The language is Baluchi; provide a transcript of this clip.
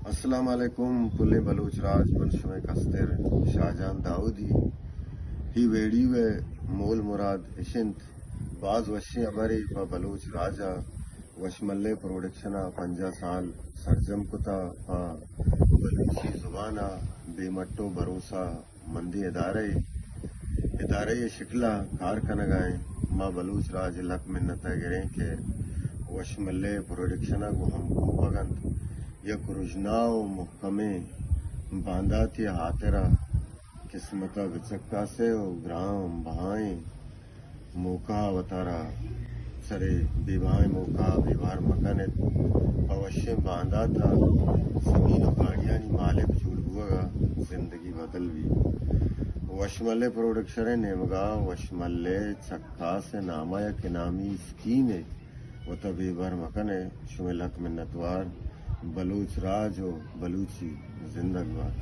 السلام علیکم پلیں بلوچ راج، من شمئے کستر شاہجان داؤدی۔ ہی ویڈیو ءِ مول مراد اش انت، باز وشیں ہبرے پہ بلوچ راج ءَ۔ وشملے پروڈکشن ءَ پنجاہ سال سرجم کتا، پہ بلوچی زبان ءَ بے مٹ و بھروسہ مندیں ادارہ ادارہ ءِ شکل ءَ کار کنگ ءَ ایں۔ ما بلوچ راج ءِ لک منت ءَ گریں کہ وشملے پروڈکشن ءَ گوں ہمکوپگ انت، یک رژنا و مہکمیں بانداتے ءِ ہاترا قسمت ءَ بچکاسے و گران بہائیں موقع ءَ وتارا سرے بے بہائیں موقع ءَ بے بہر مکن ات۔ پہ وشیں باندات ءَ زمین و گاڑیانی مالک جوڑ بوگ ءَ زندگی بدل بی۔ وشملے پروڈکشن ءِ نیمگ ءَ وشملے چکاس ءِ نام ءَ یک انعامی اسکیمے وت ءَ بے بہر مکن ات۔ شمئے لک منتوار۔ بلوچ راج و بلوچی زندگ بات۔